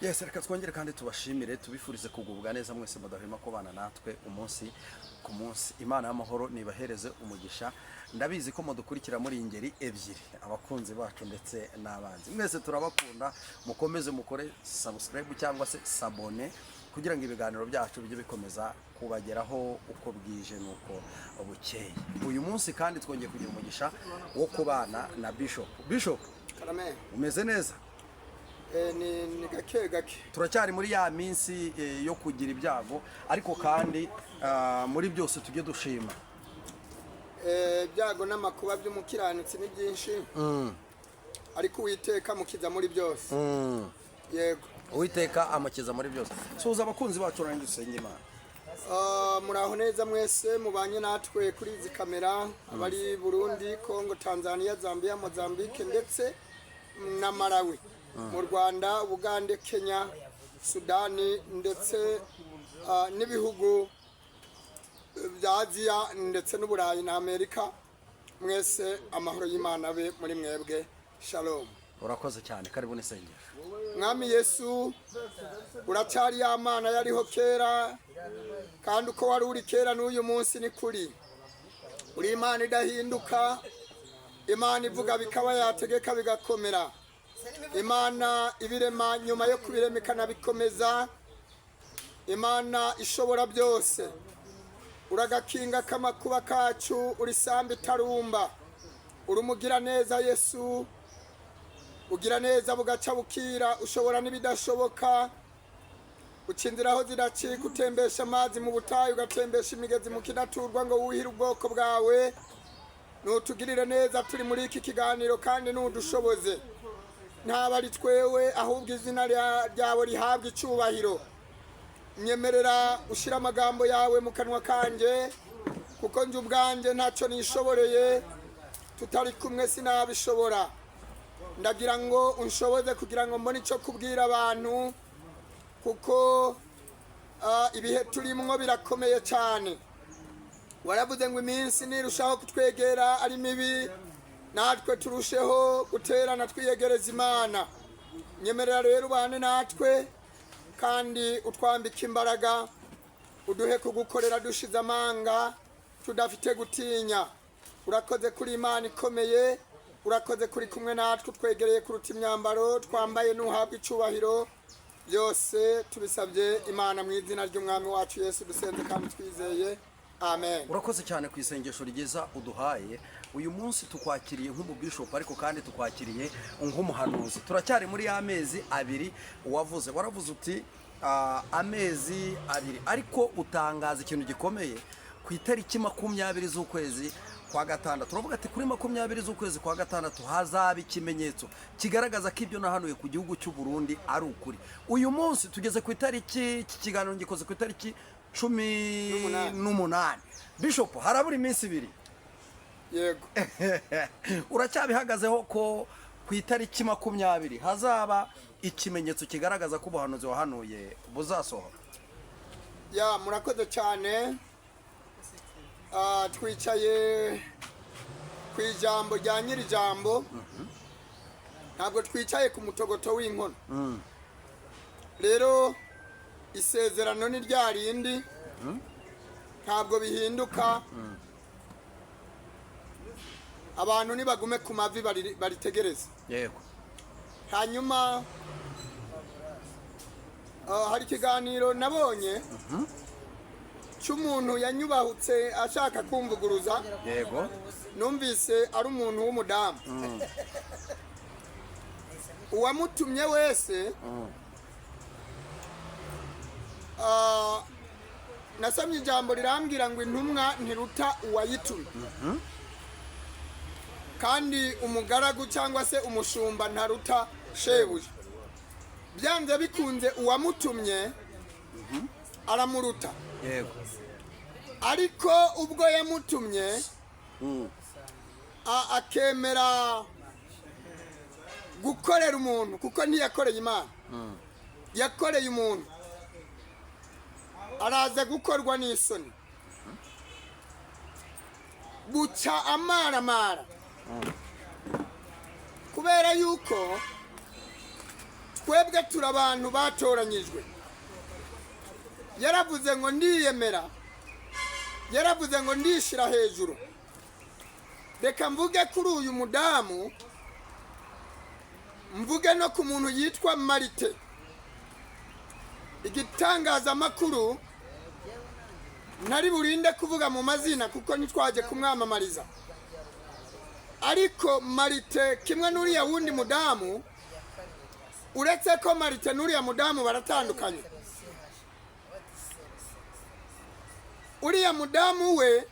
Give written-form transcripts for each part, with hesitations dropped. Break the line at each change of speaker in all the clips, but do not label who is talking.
Yes, reka twongere kandi tubashimire, tubifurize kugubwa neza mwese mudahwema kubana natwe umunsi ku munsi. Imana y'amahoro nibahereze umugisha. Ndabizi ko mudukurikira muri ingeri ebyiri, abakunzi bacu ndetse n'abanzi. Mwese turabakunda, mukomeze mukore subscribe cyangwa se s'abonner kugira ngo ibiganiro byacu bijye bikomeza kubageraho uko bwije n'uko bukeye. Uyu munsi kandi twongeye kugira umugisha wo kubana na Bishop. Bishop,
Karame.
umeze neza?
Ni gake gake.
Turacyari muri ya minsi yo kugira ibyago, ariko kandi muri byose tujye dushima.
Ibyago n'amakuba by'umukiranutsi ni byinshi, ariko Uwiteka mukiza muri byose. Yego.
Uwiteka amukiza muri byose. Suhuza abakunzi bacu, urangiza usenge Imana.
Muraho neza mwese mubanye natwe kuri izi kamera, abari Burundi, Congo, Tanzania, Zambia, Mozambique ndetse na Malawi, mu Rwanda, Bugande, Kenya, Sudani ndetse n'ibihugu bya Aziya ndetse n'Uburayi na Amerika. Mwese amahoro y'Imana abe muri mwebwe. Shalom.
Urakoze cyane, karibu n'isengesho.
Mwami Yesu, uracyari ya Mana yariho kera, kandi uko wari uri kera n'uyu munsi ni kuri. Uri Imana idahinduka, Imana ivuga bikaba, yategeka bigakomera, Imana ibirema nyuma yo kubirema ikanabikomeza, Imana ishobora byose. Uragakinga k'amakuba kacu, uri samba itarumba, uri umugira neza. Yesu, ugira neza bugaca bukira, ushobora n'ibidashoboka, uca inzira aho zidacika, utembesha amazi mu butayu, ugatembesha imigezi mu kidaturwa ngo wuhire ubwoko bwawe. Nutugirire neza turi muri iki kiganiro, kandi nudushoboze, ntaba ari twewe, ahubwo izina ryawe rihabwa icyubahiro. Nyemerera ushyire amagambo yawe mu kanwa kanjye, kuko njye ubwanjye ntacyo nishoboreye, tutari kumwe sinabishobora. Ndagira ngo unshoboze kugira ngo mbone icyo kubwira abantu, kuko ibihe turimwo birakomeye cyane. Waravuze ngo iminsi nirushaho kutwegera ari mibi, natwe turusheho guterana twiyegereza Imana. Nyemerera rero ubane natwe kandi utwambike imbaraga, uduhe kugukorera dushize amanga, tudafite gutinya. Urakoze kuri Imana ikomeye, urakoze kuri kumwe natwe, utwegereye kuruta imyambaro twambaye. Nuhabwa icyubahiro. Byose tubisabye Imana mu izina ry'Umwami wacu Yesu dusenze kandi twizeye, amen.
Urakoze cyane ku isengesho ryiza uduhaye. Uyu munsi tukwakiriye nk'umubishopu, ariko kandi tukwakiriye nk'umuhanuzi. Turacyari muri ya mezi 2 wavuze. Waravuze uti amezi 2, ariko utangaza ikintu gikomeye ku itariki 20 z'ukwezi kwa gatandatu. Uravuga ati kuri 20 z'ukwezi kwa gatandatu hazaba ikimenyetso kigaragaza ko ibyo nahanuye ku gihugu cy'u Burundi ari ukuri. Uyu munsi tugeze ku itariki, iki kiganiro ngikoze ku itariki 18.
N'umunani.
Bishop, harabura iminsi 2.
Yego.
Uracyabihagazeho ko ku itariki 20 hazaba ikimenyetso kigaragaza ko ubuhanuzi wahanuye buzasohora?
Ya, murakoze cyane. Twicaye ku ijambo rya nyiri ijambo, ntabwo twicaye ku mutogoto w'inkono. Rero isezerano ni rya rindi, ntabwo bihinduka. Abantu nibagume ku mavi baritegereze. Hanyuma hari ikiganiro nabonye cy'umuntu yanyubahutse ashaka kumvuguruza. Numvise ari umuntu w'umudamu. Uwamutumye wese, nasomye ijambo rirambwira ngo intumwa ntiruta uwayitumye, kandi umugaragu cyangwa se umushumba ntaruta shebuja. Byanze bikunze uwamutumye aramuruta. Ariko ubwo yamutumye akemera gukorera umuntu, kuko ntiyakoreye Imana, yakoreye umuntu, araza gukorwa n'isoni buca amaramara, kubera yuko Twebwe turi abantu batoranyijwe. Yaravuze ngo ndiyemera, yaravuze ngo ndishyira hejuru. Reka mvuge kuri uyu mudamu, mvuge no ku muntu yitwa Marite. Igitangazamakuru ntari burinde kuvuga mu mazina kuko ntitwaje kumwamamariza, ariko Marite kimwe n'uriya wundi mudamu, uretse ko Marite n'uriya mudamu baratandukanye. Uriya mudamu we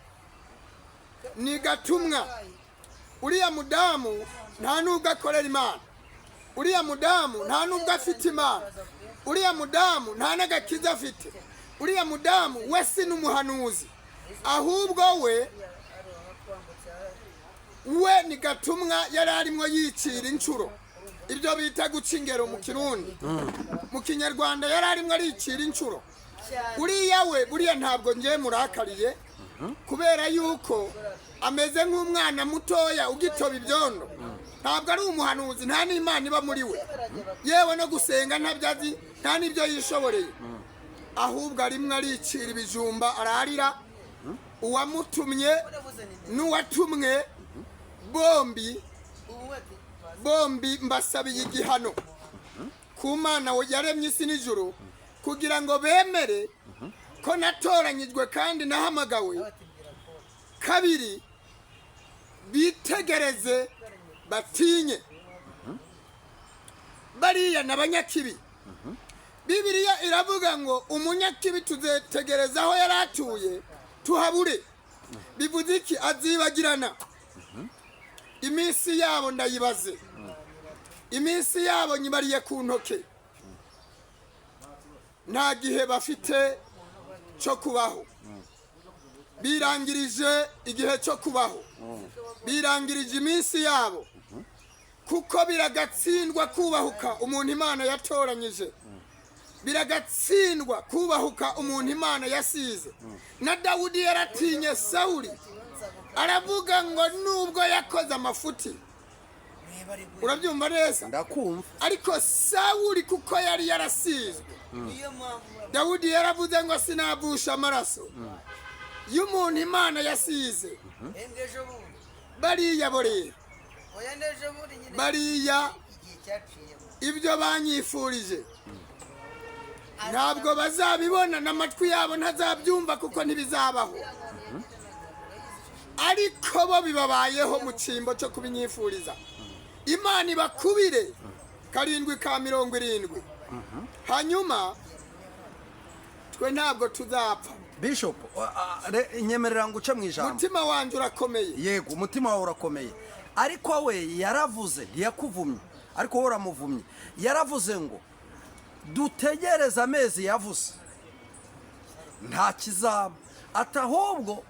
ni gatumwa, uriya mudamu nta nubwo akorera Imana, uriya mudamu nta nubwo afite Imana, uriya mudamu nta n'agakiza afite, uriya mudamu we si n'umuhanuzi, ahubwo we ni gatumwa. Yari arimo yicira inshuro, ibyo bita guca ingero mu Kirundi, mu Kinyarwanda yari arimo aricira inshuro. Uriya we buriya ntabwo ngiye murakariye, kubera yuko ameze nk'umwana mutoya ugitoba ibyondo. Ntabwo ari umuhanuzi, nta n'Imana iba muri we, yewe no gusenga ntabyo azi, nta n'ibyo yishoboreye, ahubwo arimwo aricira ibijumba ararira. Uwamutumye n'uwatumwe bombi bombi mbasabiye igihano ku Mana yaremye isi n'ijuru, kugira ngo bemere ko natoranyijwe kandi nahamagawe. Kabiri, bitegereze batinye. Bariya ni abanyakibi. Bibiliya iravuga ngo umunyakibi tuzetegereza aho yari atuye tuhabure. Bivuze iki? Azibagirana. Iminsi yabo ndayibaze, iminsi yabo nyibariye ku ntoke. Nta gihe bafite cyo kubaho, birangirije igihe cyo kubaho, birangirije iminsi yabo, kuko biragatsindwa kubahuka umuntu Imana yatoranyije, biragatsindwa kubahuka umuntu Imana yasize. Na Dawudi yaratinye Sawuli, aravuga ngo nubwo yakoze amafuti, urabyumva neza?
Ndakumva.
Ariko Sawuli kuko yari yarasizwe, Dawudi yaravuze ngo sinavusha amaraso y'umuntu Imana yasize. Bariya bo rero, bariya ibyo banyifurije ntabwo bazabibona, n'amatwi yabo ntazabyumva, kuko ntibizabaho. Ariko bo bibabayeho mu cyimbo cyo kubinyifuriza. Imana ibakubire karindwi ka 70. Hanyuma twe ntabwo tuzapfa.
Bishop, nyemerera ngo uce mu ijambo.
Umutima wanjye urakomeye.
Yego, umutima wawe urakomeye, ariko we yaravuze, ntiyakuvumye, ariko wowe uramuvumye. Yaravuze ngo dutegereze amezi yavuze nta kizaba, ati ahubwo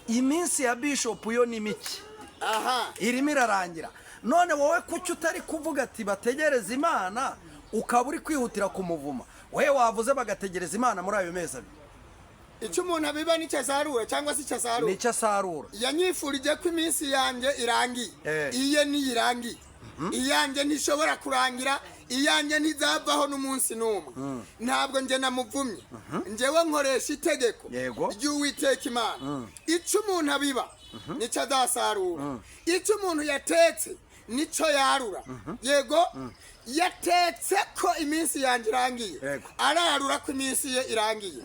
iminsi ya bishop yo ni mike, irimo irarangira. None wowe kuki utari kuvuga ati bategereze Imana, ukaba uri kwihutira kumuvuma? Wowe wavuze bagategereza Imana muri ayo mezi 2.
Icyo umuntu abiba nicyo asarura, cyangwa se icyo asarura.
Nicyo asarura.
Yanyifurije ko iminsi yanjye irangiye, iye niyirangiye, iyanjye ntishobora kurangira, iyanjye ntizavaho n'umunsi n'umwe. Ntabwo njye namuvumye, njyewe nkoresha itegeko ry'Uwiteka Imana. Icyo umuntu abiba nicyo azasarura, icyo umuntu yatetse nicyo yarura. Yego, yatetse ko iminsi yanjye irangiye, ararura ko iminsi ye irangiye.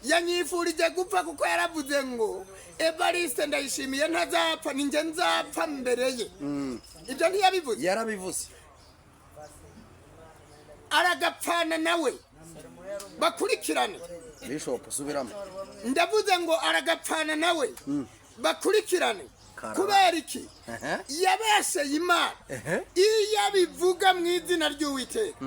Yanyifurije gupfa kuko yaravuze ngo Evariste Ndayishimiye ntazapfa, ninjye nzapfa mbere ye. Ibyo ntiyabivuze?
Yarabivuze.
Aragapfana nawe bakurikirane.
Bishop, subiramo.
Ndavuze ngo aragapfana nawe bakurikirane.
Karaba.
Kubera iki? Yabesheye Imana. Iyo abivuga mu izina ry'Uwiteka,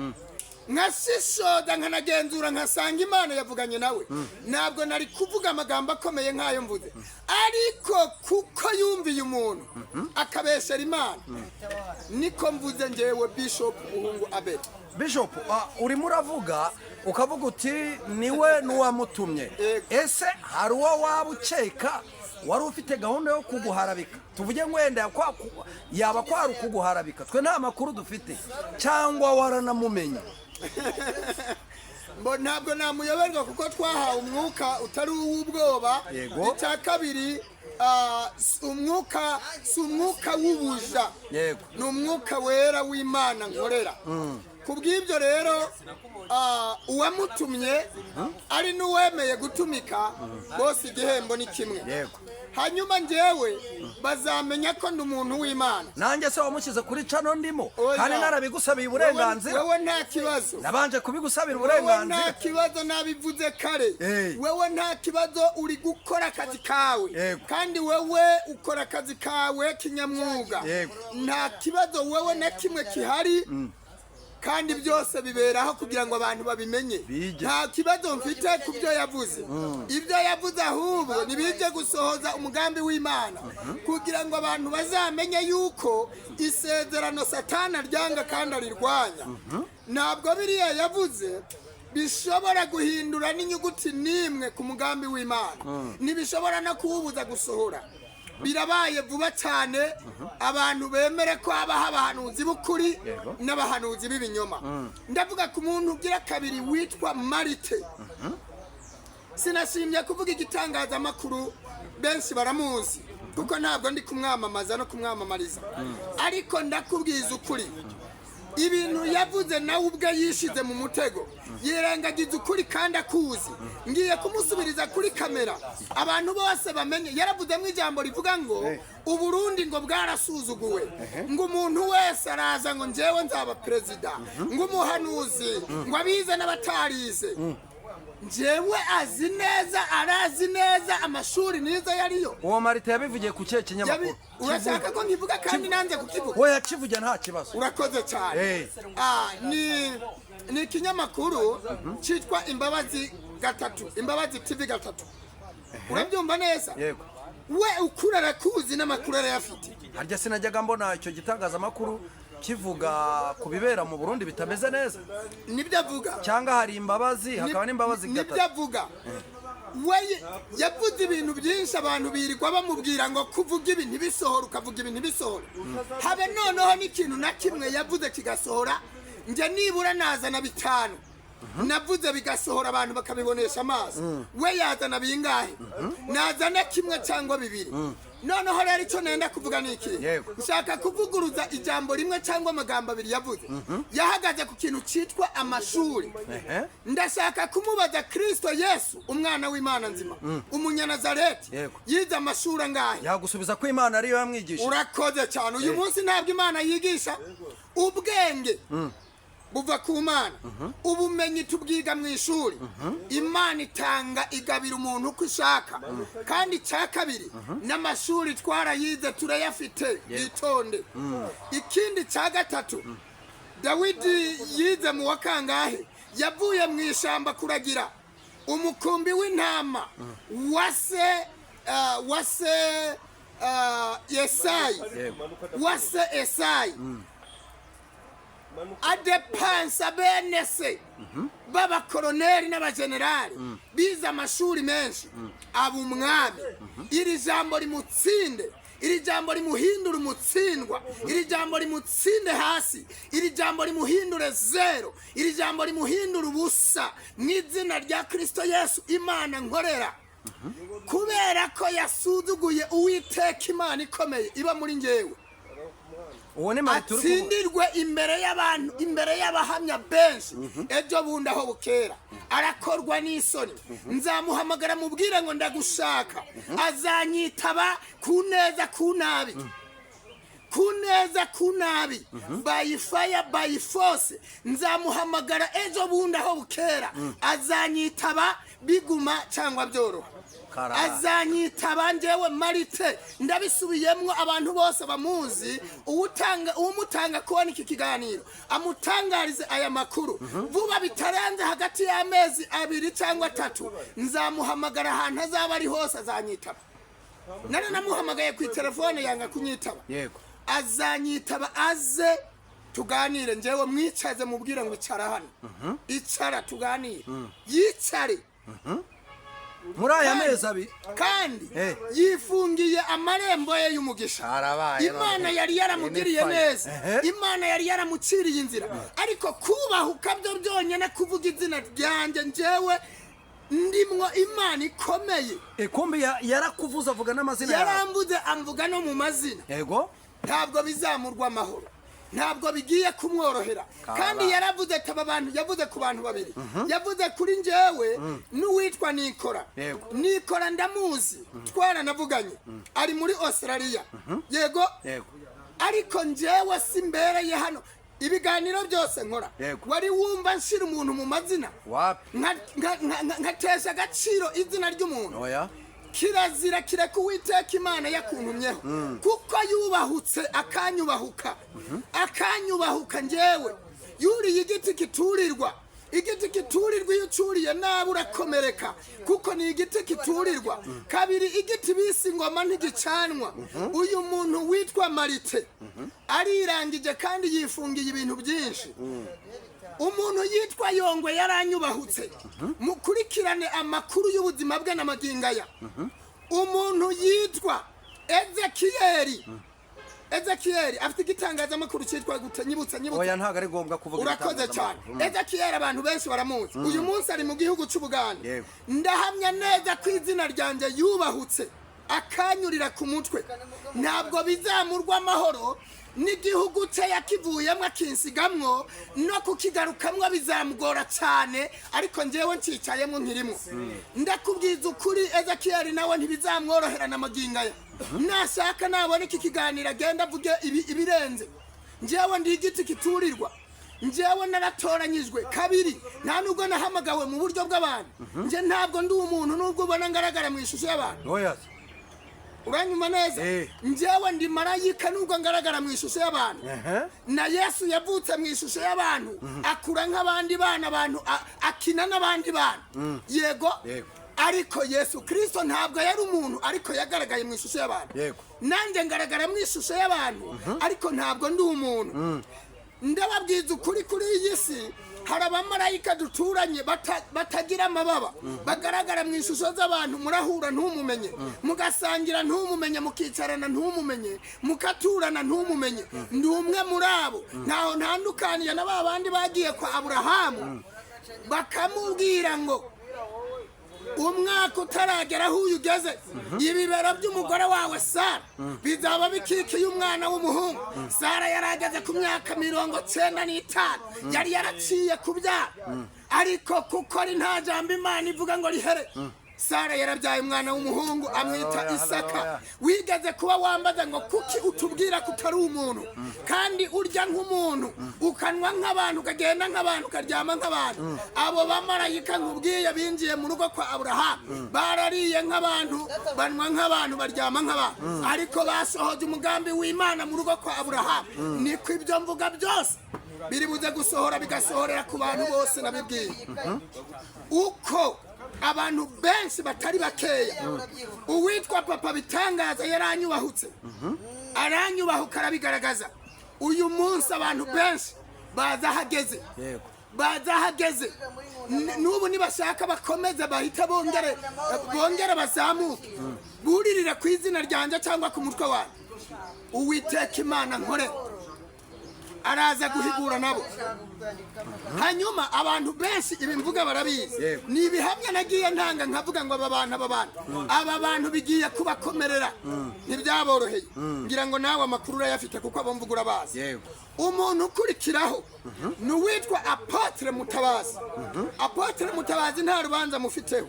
nkashishoza nkanagenzura, nkasanga Imana yavuganye nawe, ntabwo nari kuvuga amagambo akomeye nk'ayo mvuze. Ariko kuko yumviye umuntu akabeshera Imana, niko mvuze ngewe Bishop Buhungu Abel.
Bishop, urimo uravuga ukavuga uti niwe n'uwamutumye.
Yego.
Ese hari uwo waba ukeka Wari ufite gahunda yo kuguharabika, tuvuge ngo wenda yaba kwari ukuguharabika, twe nta makuru dufite, cyangwa waranamumenye?
Mbo ntabwo namuyoberwa, kuko twahawe umwuka utari uw'ubwoba. Icya kabiri, si umwuka w'ubuja, ni umwuka wera w'Imana nkorera. Ku bw'ibyo rero, uwamutumye ari n'uwemeye gutumika, bose igihembo ni kimwe. Hanyuma njyewe bazamenya ko ndi umuntu w'Imana.
Nanjye se wamushyize kuri channel ndimo?
Oya.
Kandi narabigusabiye uburenganzira.
Wewe nta kibazo.
Nabanje kubigusabira
Wewe nta
uburenganzira.
kibazo, nabivuze kare. Wewe nta kibazo, uri gukora akazi kawe. Kandi wewe ukora akazi kawe kinyamwuga. Nta kibazo wewe na kimwe kihari, kandi byose biberaho kugira ngo abantu babimenye.
Bige.
Nta kibazo mfite ku byo yavuze. Ibyo yavuze ahubwo ntibije gusohoza umugambi w'Imana, kugira ngo abantu bazamenye yuko isezerano Satana ryanga kandi arirwanya. Ntabwo biriya yavuze bishobora guhindura n'inyuguti n'imwe ku mugambi w'Imana, ntibishobora no kuwubuza gusohora. Birabaye vuba cyane, abantu bemere ko habaho abahanuzi b'ukuri n'abahanuzi b'ibinyoma. Ndavuga ku muntu ugira kabiri witwa Marite. Sinashimye kuvuga igitangazamakuru, benshi baramuzi, kuko ntabwo ndi kumwamamaza no kumwamamariza, ariko ndakubwiza ukuri, ibintu yavuze nawe ubwe yishize mu mutego, yirengagiza ukuri kandi akuzi. Ngiye kumusubiriza kuri kamera, abantu bose bamenye. Yaravuzemo ijambo rivuga ngo Uburundi ngo bwarasuzuguwe, ngo umuntu wese araza ngo njyewe nzaba perezida, ngo umuhanuzi, ngo abize n'abatarize. Njyewe azi neza, arazi neza amashuri nize yariyo.
Uwo Marite yabivugiye ku kihe kinyamakuru?
Urashaka ko nkivuga kandi nanze kukivuga?
We yakivuge, nta kibazo.
Urakoze cyane. Ni ikinyamakuru cyitwa Imbabazi gatatu, Imbabazi TV gatatu. Urabyumva neza?
Yego.
We ukuri arakuzi n'amakuru arayafite.
Harya sinajyaga mbona icyo gitangazamakuru kivuga ku bibera mu Burundi bitameze neza?
Nibyo avuga.
Cyangwa hari Imbabazi, hakaba n'Imbabazi
Nibyo
gatatu?
avuga. We yavuze ibintu byinshi, abantu birirwa bamubwira ngo kuvuga ibi ntibisohore, ukavuga ibi ntibisohore. Habe noneho n'ikintu na kimwe yavuze kigasohora. Njye nibura nazana bitanu navuze bigasohora, abantu bakabibonesha amaso. We yazana bingahe? Nazana kimwe cyangwa bibiri. Noneho rero icyo nenda kuvuga ni iki? Nshaka kuvuguruza ijambo rimwe cyangwa amagambo abiri yavuze. Yahagaze ku kintu cyitwa amashuri. Ndashaka kumubaza: Kristo Yesu, umwana w'Imana nzima, umunyanazareti, yize amashuri angahe?
Yagusubiza ko Imana ariyo yamwigisha.
Urakoze cyane. Uyu munsi ntabwo Imana yigisha. Ubwenge buva ku Mana, ubumenyi tubwiga mu ishuri. Imana itanga, igabira umuntu uko ishaka. Kandi icya kabiri, n'amashuri twarayize, turayafite, yitonde. Ikindi cya gatatu, Dawidi yize mu wa kangahe? Yavuye mu ishyamba kuragira umukumbi w'intama wa se Yesayi, wa se Esayi, adepansa bene se b'abakoroneri n'abajenerali bize amashuri menshi, aba umwami. Iri jambo rimutsinde, iri jambo rimuhindure umutsindwa, iri jambo rimutsinde hasi, iri jambo rimuhindure zero, iri jambo rimuhindure ubusa mu izina rya Kristo Yesu, Imana nkorera. Kubera ko yasuzuguye Uwiteka Imana ikomeye iba muri ngewe.
Uwo ni Marite uri kuvuga.
Atsindirwe imbere y'abantu, imbere y'abahamya benshi. Ejo bundi aho bukera arakorwa n'isoni. Nzamuhamagara mubwire ngo ndagushaka, azanyitaba ku neza, ku nabi, ku neza, ku nabi, by fire by force. Nzamuhamagara ejo bundi aho bukera, azanyitaba biguma cyangwa byoroha. Azanyitaba. Njyewe Marite ndabisubiyemwo, abantu bose bamuzi, uwutanga, uwumutanga kubona iki kiganiro amutangarize aya makuru vuba, bitarenze hagati y'amezi 2 cyangwa 3, nzamuhamagara ahantu azaba ari hose, azanyitaba. Nari namuhamagaye ku telefone yanga kunyitaba. Azanyitaba, aze tuganire. Njyewe mwicaze, mubwire ngo icara hano, icara tuganire, yicare.
Muri aya mezi 2.
Kandi
Eh.
yifungiye amarembo ye y'umugisha.
Harabaye.
Imana yari yaramugiriye neza. Imana yari yaramuciriye inzira, ariko kubahuka byo byonyine, kuvuga izina ryanjye, njyewe ndimwo Imana ikomeye.
Kumbe yarakuvuze, avuga n'amazina yawe.
Yaramvuze, amvuga no mu mazina. Ntabwo bizamurwa amahoro, ntabwo bigiye kumworohera. Kandi yaravuze ati aba bantu, yavuze ku bantu babiri, yavuze kuri njyewe n'uwitwa Nikora. Nikora ndamuzi, twaranavuganye, ari muri Australia, yego. Ariko njyewe simbereye hano ibiganiro byose nkora. Wari wumva nshira umuntu mu mazina?
Wapi.
Nkatesha agaciro izina ry'umuntu?
Oya.
Kirazira, kireka Uwiteka Imana yakuntumyeho, kuko yubahutse akanyubahuka, akanyubahuka njyewe. Yuriye igiti kiturirwa. Igiti kiturirwa, iyo ucuriye nabi urakomereka, kuko ni igiti kiturirwa. Kabiri, igiti bise ingoma ntigicanwa. Uyu muntu witwa Marite arirangije kandi yifungiye ibintu byinshi. Umuntu yitwa Yongwe yaranyubahutse, mukurikirane amakuru y'ubuzima bwe n'amagingo aya. Umuntu yitwa Ezekiyeli, Ezekiyeli afite igitangazamakuru cyitwa gute? Nyibutsa, nyibutsa.
Oya, ntabwo ari ngombwa kuvuga
Urakoze cyane.
ibitangazamakuru.
Ezekiyeli abantu benshi baramuzi, uyu munsi ari mu gihugu cy'Ubuganda. Ndahamya neza ko izina ryanjye yubahutse akanyurira ku mutwe, ntabwo bizamurwa amahoro. N'igihugu cye yakivuyemo akinsigamwo, no kukigarukamwo bizamugora cyane, ariko njyewe ncicayemo nkirimo. Ndakubwiza ukuri, Ezekiyeli nawe ntibizamworohera na magingo aya. Nashaka nabona iki kiganiro agenda avuge ibirenze. Njyewe ndi igiti kiturirwa, njyewe naratoranyijwe. Kabiri, nta nubwo nahamagawe mu buryo bw'abantu. Njye ntabwo ndi umuntu, nubwo ubona ngaragara mu ishusho y'abantu.
Oya.
Uranyuma neza?
Eh.
Njyewe ndi marayika, nubwo ngaragara mu ishusho y'abantu. Na Yesu yavutse mu ishusho y'abantu, akura nk'abandi bana, abantu akina n'abandi bana, yego. Ariko Yesu Kirisito ntabwo yari umuntu, ariko yagaragaye mu ishusho y'abantu. Nanjye ngaragara mu ishusho y'abantu, ariko ntabwo ndi umuntu. Ndababwiza ukuri, kuri iyi si hari abamarayika duturanye batagira amababa, bagaragara mu ishusho z'abantu. Murahura ntumumenye, mugasangira ntumumenye, mukicarana ntumumenye, mukaturana ntumumenye. Ndi umwe muri abo, ntaho ntandukaniye na ba bandi bagiye kwa Aburahamu bakamubwira ngo umwaka utaragera aho uyu ugeze, ibibero by'umugore wawe Sara bizaba bikikiye umwana w'umuhungu. Sara yari ageze ku myaka 95, yari yaraciye kubyara, ariko kuko ari nta jambo Imana ivuga ngo rihere, Sara yarabyaye umwana w'umuhungu, amwita
Haleluya,
Isaka.
haleluya.
Wigeze kuba wambaza ngo kuki utubwira ko utari umuntu, kandi urya nk'umuntu, ukanwa nk'abantu, ukagenda nk'abantu, ukaryama nk'abantu? Abo bamarayika nkubwiye binjiye mu rugo kwa Aburahamu, barariye nk'abantu, banywa nk'abantu, baryama nk'abantu, ariko basohoje umugambi w'Imana mu rugo kwa Aburahamu. Niko ibyo mvuga byose biri buze gusohora, bigasohorera ku bantu bose nabibwiye. Uko abantu benshi batari bakeya, uwitwa Papa Bitangaza yaranyubahutse, aranyubahuka, arabigaragaza. Uyu munsi abantu benshi baza ahageze. Baza ahageze. N'ubu nibashaka bakomeze, bahita bongere, bongere bazamuke, buririre ku izina ryanjye cyangwa ku mutwe wanjye. Uwiteka Imana nkore araza guhigura nabo. Hanyuma abantu benshi ibi mvuga barabizi. Ni ibihamya nagiye ntanga, nkavuga ngo aba bantu, aba bantu, aba bantu bigiye kubakomerera, ntibyaboroheye. Ngira ngo nawe amakuru urayafite, kuko abo mvuga urabazi. Umuntu ukurikiraho ni uwitwa Apôtre Mutabazi. Apôtre Mutabazi nta rubanza mufiteho.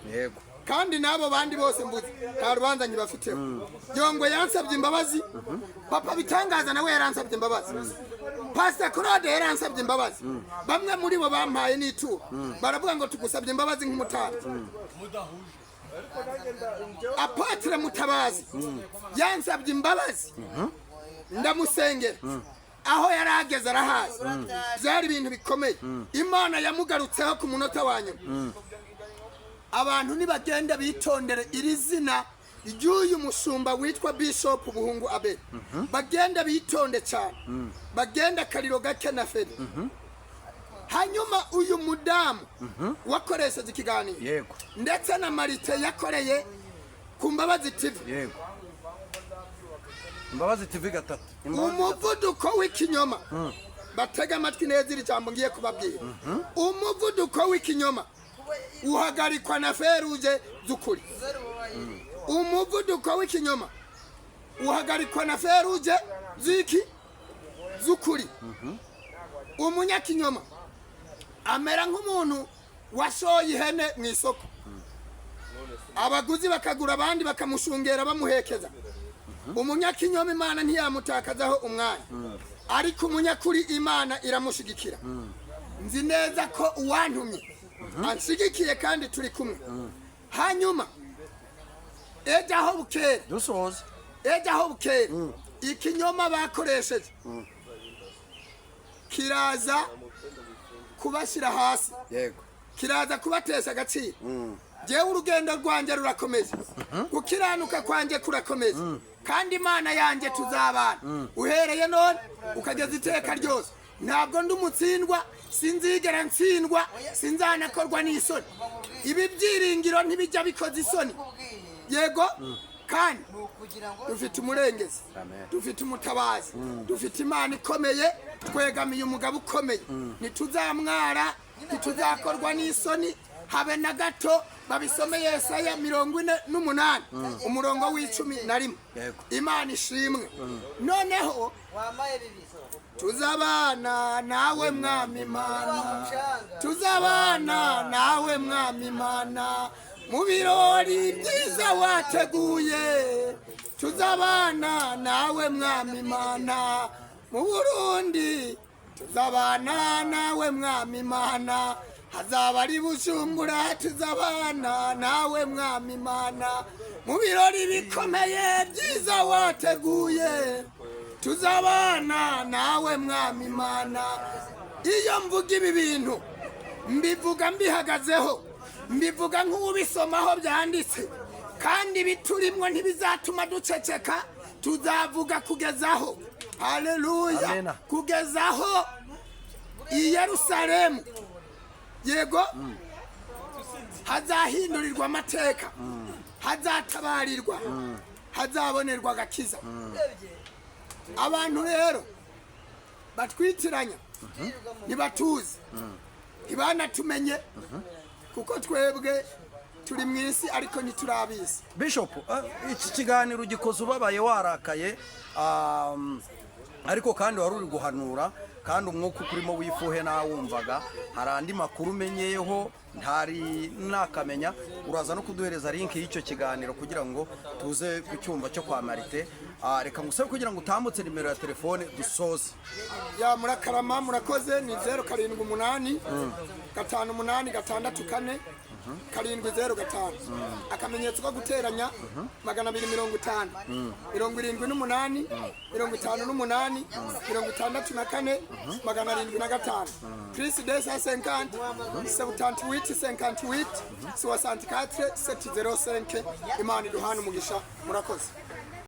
Kandi n'abo bandi bose mvuze nta rubanza nkibafiteho. Yongwe yansabye imbabazi, Papa Bitangaza nawe yaransabye imbabazi, Pastor Claude yaransabye imbabazi. Bamwe muri bo bampaye n'ituro, baravuga ngo tugusabye imbabazi nk'umutambyi. Apôtre Mutabazi yansabye imbabazi, ndamusengera. Aho yari ageze arahazi, byari ibintu bikomeye. Imana yamugarutseho ku munota wa nyuma. Abantu nibagenda bitondere iri zina ry'uyu mushumba witwa Bishop Buhungu Abe, bagenda bitonde cyane, bagenda akariro gake na feri. Hanyuma uyu mudamu wakoresheje ikiganiro, ndetse na Marite yakoreye ku Mbabazi TV,
Yego, Imbabazi TV gatatu, Imbabazi gatatu.
Umuvuduko w'ikinyoma, batega amatwi neza iri jambo ngiye kubabwira, umuvuduko w'ikinyoma uhagarikwa na feu rouge z'ukuri. Umuvuduko w'ikinyoma uhagarikwa na feu rouge z'iki? Z'ukuri. Umunyakinyoma amera nk'umuntu washoye ihene mu isoko, abaguzi bakagura, abandi bakamushungera bamuhekeza. Umunyakinyoma Imana ntiyamutakazaho umwanya, ariko umunyakuri Imana iramushigikira. Nzi neza ko uwantumye anshigikiye kandi turi kumwe. Hanyuma ejo aho bukera,
Dusoza.
ejo aho bukera, ikinyoma bakoresheje kiraza kubashyira hasi, kiraza kubatesha agaciro. Jewe urugendo rwanjye rurakomeza, gukiranuka kwanjye kurakomeza, kandi Imana yanjye tuzabana uhereye none ukageza iteka ryose. Ntabwo ndi umutsindwa, sinzigera ntsindwa, sinzanakorwa n'isoni. Ibi byiringiro ntibijya bikoza isoni. Yego, kandi dufite umurengezi,
Amen.
dufite umutabazi, dufite Imana ikomeye, twegamiye umugabo ukomeye. Ntituzamwara, ntituzakorwa n'isoni habe na gato. Babisome Yesaya 48 umurongo wa 11. Imana ishimwe. Noneho tuzabana nawe Mwami Imana, tuzabana nawe Mwami Imana mu birori byiza wateguye. Tuzabana nawe Mwami Imana mu Burundi, tuzabana nawe Mwami Imana hazaba ari Bujumbura. Tuzabana nawe Mwami Imana mu birori bikomeye byiza wateguye. Tuzabana nawe Mwami Imana. Iyo mvuga ibi bintu, mbivuga mbihagazeho, mbivuga nk'ubisomaho byanditse, kandi biturimwo ntibizatuma duceceka. Tuzavuga kugezaho, haleluya,
Amena.
kugezaho i Yerusalemu, yego, hazahindurirwa amateka, hazatabarirwa, hazabonerwa agakiza. Abantu rero batwitiranya ntibatuzi, ntibanatumenye, kuko twebwe turi mu isi ariko ntiturabizi.
Bishop, iki kiganiro ugikoze ubabaye, warakaye, ariko kandi wari uri guhanura, kandi umwuka ukurimo wifuhe nawumvaga. Hari andi makuru umenyeyeho ntari nakamenya. Uraza no kuduhereza link y'icyo kiganiro kugira ngo tuze kucyumva cyo kwa Marite. Reka ngusabe kugira ngo utambutse nimero ya telefone dusoze.
Ya, murakarama, murakoze. Ni 0785864705, akamenyetso ko guteranya 250 78 58 64 705, +250 78 58 64 705. Imana iduhane umugisha, murakoze.